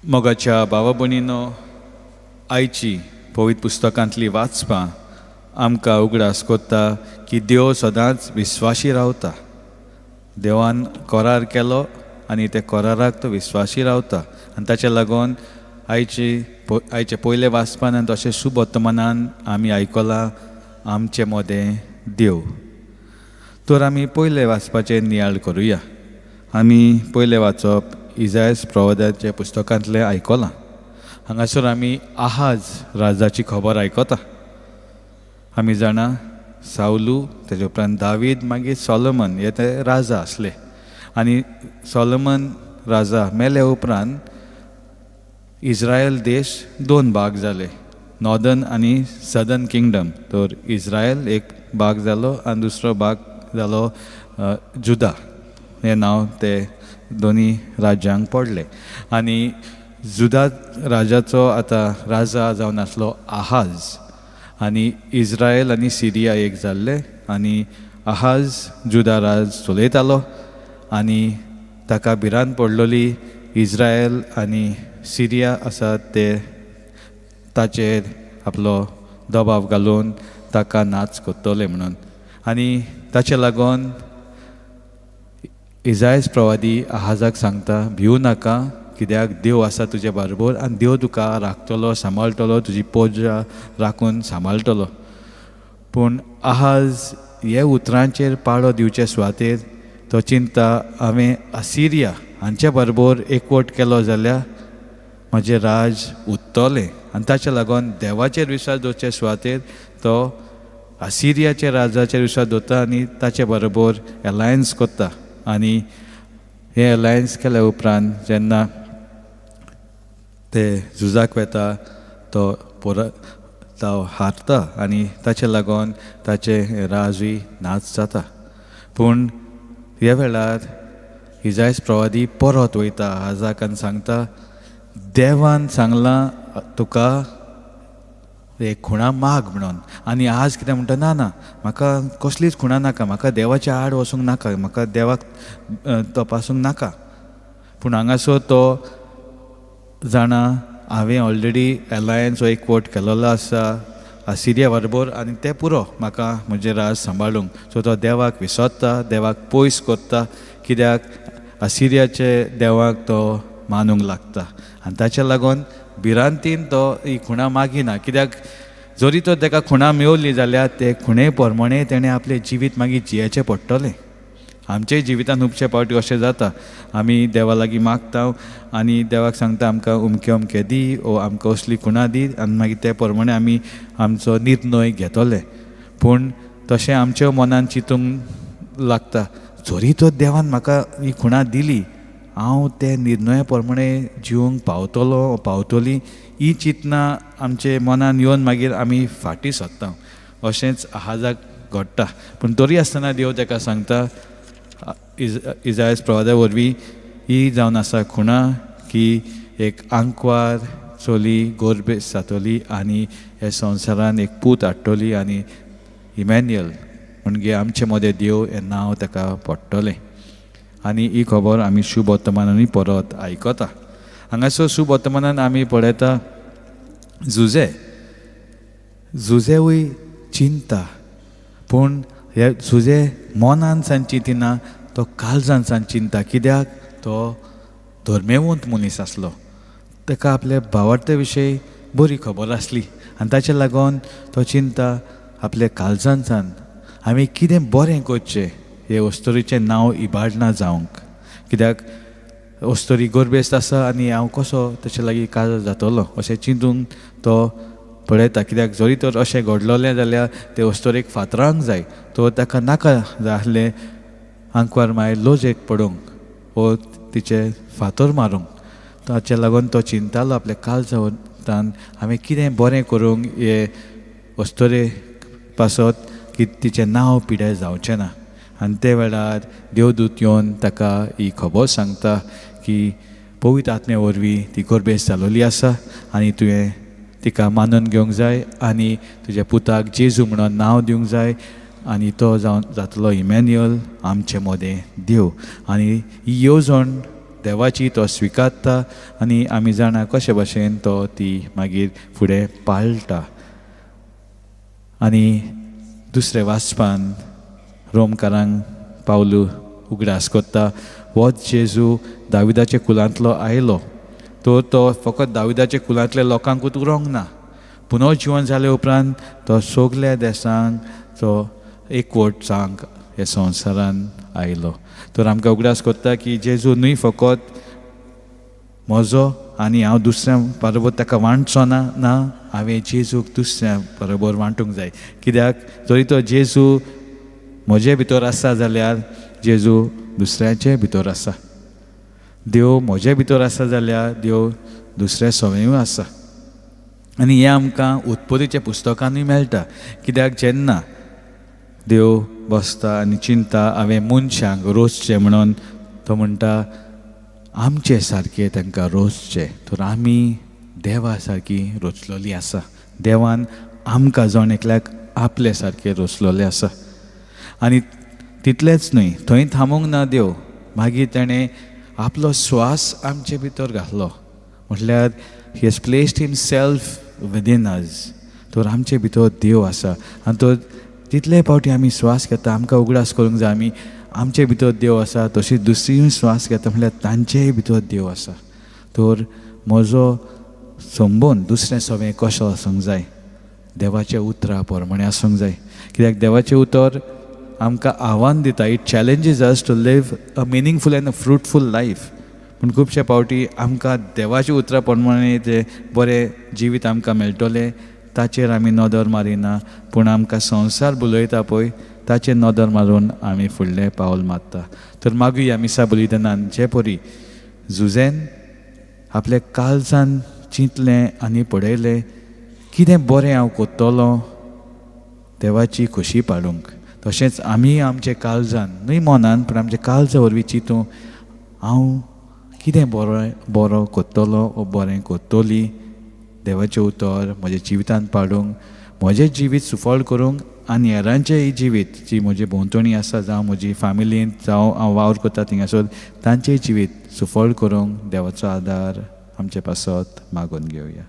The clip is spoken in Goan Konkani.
मोगाच्या भावा भयणीनो, आयची पवित्र पुस्तकांतली वाचपां आमकां उगडास कोत्ता की देव सदांच विस्वाशी रावता. देवान करार केलो आनी त्या कराराक तो विस्वाशी रावता आनी ताचे लागून आयचे पयले वाचपान आनी तशें शुभवर्तमानान आमी आयकलां आमचे मदें देव. तर आमी पयले वाचपाचें नियाळ करुया. आमी पयलें वाचप इजायस प्रवादाच्या पुस्तकांतलें आयकलां. हांगासर आमी आहाज राजाची खबर आयकता. आमी जाणा सावलू, तेजे उपरांत दावीद, मागीर सोलोमन हे ते राजा आसले आनी सोलोमन राजा मेले उपरांत इस्रायल देश दोन भाग जाले, नॉर्दर्न आनी सदर्न किंगडम. तर इस्रायल एक भाग जालो आनी दुसरो भाग जालो जुदा. हें नांव ते दोनी राज्यांक पडलें आनी जुदा राजाचो आतां राजा जावन आसलो आहाज आनी इस्रायल आनी सिरिया एक जाल्ले आनी आहाज जुदा राज चलयतालो आनी ताका भिरांत पडलोली इस्रायल आनी सिरिया आसा ते ताचेर आपलो दबाव घालून ताका नाच करतले म्हणून. आनी ताचे लागून इजायस प्रवादी आहाजाक सांगता, भिवू नाका, कित्याक देव आसा तुजे बरोबर आनी देव तुका राखतलो, सांबाळटलो, तुजी पोजा राखून सांबाळटलो. पूण आहाज हे उतरांचेर पाळो दिवचे सुवातेर तो चिंता, हांवें असिरिया हांचे बरोबर एकवट केलो जाल्यार म्हजें राज उत्तलें. आनी ताच्या लागून देवाचेर विस्वास दवरचे सुवातेर तो असिरियाच्या राजाचेर विस्वास दवरता आनी ताचे बरोबर एलायन्स करता. आनी हें एलायन्स केल्या उपरांत जेन्ना ते झुजाक वेता तो तो हारता आनी ताचे लागून ताचें राजूय नाच जाता. पूण ह्या वेळार इजायस प्रवादी परत वयता आहाजाक आनी सांगता, देवान सांगलां तुका एक खुणा माग म्हणून. आनी आज कितें म्हणटा, ना ना, म्हाका कसलीच खुणा नाका, म्हाका देवाच्या आड वचूंक नाका, म्हाका देवाक तपासूंक नाका. पूण हांगासर तो जाणा हांवें ऑलरेडी एलायन्स हो एकवट केलेलो आसा आसिरिया बरोबर आनी तें पुरो म्हाका म्हजें राज सांबाळूंक. सो तो देवाक विसरता, देवाक पयस करता, कित्याक आसिरियाचे देवाक तो मानूंक लागता आनी ताच्या लागून भिरांतीन तो ही खुणा मागिना, कित्याक जरी तो ताका खुणा मेवली जाल्यार ते खुणे प्रमाणे तेणें आपलें जिवीत मागीर जियेचें पडटलें. आमचे जिवितान खुबशे फावटी अशें जाता, आमी देवा लागीं मागता आनी देवाक सांगता आमकां अमकें अमकें दी ओ आमकां असली खुणा दी आनी मागीर ते प्रमाणे आमी आमचो निर्णय घेतले. पूण तशें आमच्या मनान चिंतूंक लागता, जरी तर देवान म्हाका ही खुणा दिली हांव ते निर्णया प्रमाणे जिवंक पावतलो पावतली ही चिंतना आमचे मनान येवन मागीर आमी फाटीं सरता. अशेंच आहाजाक घडटा. पूण तरी आसतना देव ताका सांगता इजायस प्रवादा वरवीं, ही जावन आसा खुणा की एक आंकवार चली गोरबेस जातली आनी ह्या संवसारान एक पूत हाडटली आनी इमॅन्युअल म्हणजे आमचे मदें देव हें नांव ताका पडटलें. आनी ही खबर आमी शुभवर्तमानांनी परत आयकता. हांगासर शुभवर्तमानान आमी पळयता जुजे जुजेवूय चिंता, पूण हे जुजे मनान सान चिंतिना, तो काळजान सान चिंता, कित्याक तो धर्मेवंत मनीस आसलो, ताका आपल्या भावार्ते विशयी बरी खबर आसली आनी ताचे लागून तो चिंता आपल्या काळजान सान आमी कितें बरें करचें हे अस्तोरीचें नांव इबाडना जावंक, कित्याक अस्तोरी गोरबेस्त आसा आनी हांव कसो ताचे लागीं काजार जातलो अशें चिंतून तो पळयता. कित्याक जरी तर अशें घडलोलें जाल्यार ते अस्तोरेक फातरांक जाय, तो ताका नाका जाल्लें आंकवार मागीर लोजेक पडूंक वो तिचे फातर मारूंक. ताचे लागून तो चिंतालो आपल्या काळजान हांवें कितें बरें करूंक हे अस्तोरे पासत की तिचें नांव पिड्यार जावचें ना. आनी ते वेळार देवदूत येवन ताका ही खबर सांगता की पवित्र आत्म्या वरवीं ती गोरबेस जालोली आसा आनी तुवें तिका मानून घेवंक जाय आनी तुज्या पुताक जेजू म्हणून नांव दिवंक जाय आनी तो जावन जातलो इमॅन्युअल, आमचे मदें देव. आनी ही येवजण देवाची तो स्विकारता आनी आमी जाणा कशे भशेन तो ती मागीर फुडें पाळटा. आनी दुसरें वाचपान रोमकारांक पावलू उगडास कोत्ता, होच जेजू दाविदाच्या कुलांतलो आयलो तर तो फकत दाविदाच्या कुलांतल्या लोकांकूच उरोंक ना, पुनर्जिवन जाले उपरांत तो सगल्या देसांक तो एकवट जावंक ह्या संवसारान आयलो. तर आमकां उगडास कोत्ता की जेजू न्हय फकत म्हजो आनी हांव दुसऱ्या बरोबर ताका वांटचो ना, ना हांवें जेजूक दुसऱ्या बरोबर वांटूंक जाय. कित्याक जरी तो जेजू म्हजे भितर आसा जाल्यार जेजू दुसऱ्याचे भितर आसा, देव म्हजे भितर आसा जाल्यार देव दुसऱ्या सवयूय आसा. आनी हें आमकां उत्पत्तीच्या पुस्तकांनूय मेळटा. कित्याक जेन्ना देव बसता आनी चिंता हांवें मनशांक रोसचें म्हणून, तो म्हणटा आमचे सारकें तांकां रोसचें. तर आमी देवा सारकी रोचलेली आसा, देवान आमकां जण एकल्याक आपले सारकें रोचलेलें आसा. आनी तितलेंच न्हय, थंय थांबूंक ना देव, मागीर ताणें आपलो स्वास आमचे भितर घातलो, म्हटल्यार he has placed himself within us. तर आमचे भितर देव आसा आनी तो तितले फावटी आमी स्वास घेता आमकां उगडास करूंक जाय आमी आमचे भितर देव आसा, तशीच दुसरीय स्वास घेता म्हळ्यार तांचेय भितर देव आसा. तर म्हजो संबंद दुसरें सवें कसो आसूंक जाय, देवाच्या उतरा प्रमाणें आसूंक जाय. कित्याक देवाचें उतर आमकां आव्हान दिता, it challenges us to live a meaningful and a fruitful life. पूण खुबशे फावटी आमकां देवाच्या उतरा प्रमाणें जें बरें जिवीत आमकां मेळटलें ताचेर आमी नदर मारिना, पूण आमकां संवसार बुलयता पळय ताचेर नदर मारून आमी फुडलें पावल मारता. तर मागूया मिसा बलिदानान जे परी जुझेन आपल्या काळजान चिंतलें आनी पळयलें कितें बरें हांव कोत्तलो देवाची खोशी पाडूंक, तशेंच आमी आमचे काळजान न्हय मनान पूण आमच्या काळजा वरवीं चिंतूं हांव कितें बरो बरो कोत्तलो वो बरें कोत्तली देवाचें उतर म्हज्या जिवितांत पाडूंक, म्हजें जिवीत सुफळ करूंक आनी हेरांचेंय जिवीत जी म्हजे भोंवतणी आसा, जावं म्हजी फामिलींत, जावं हांव वावर करता थिंगासर, तांचेंय जिवीत सुफळ करूंक देवाचो आदार आमचे पासत मागून घेवया.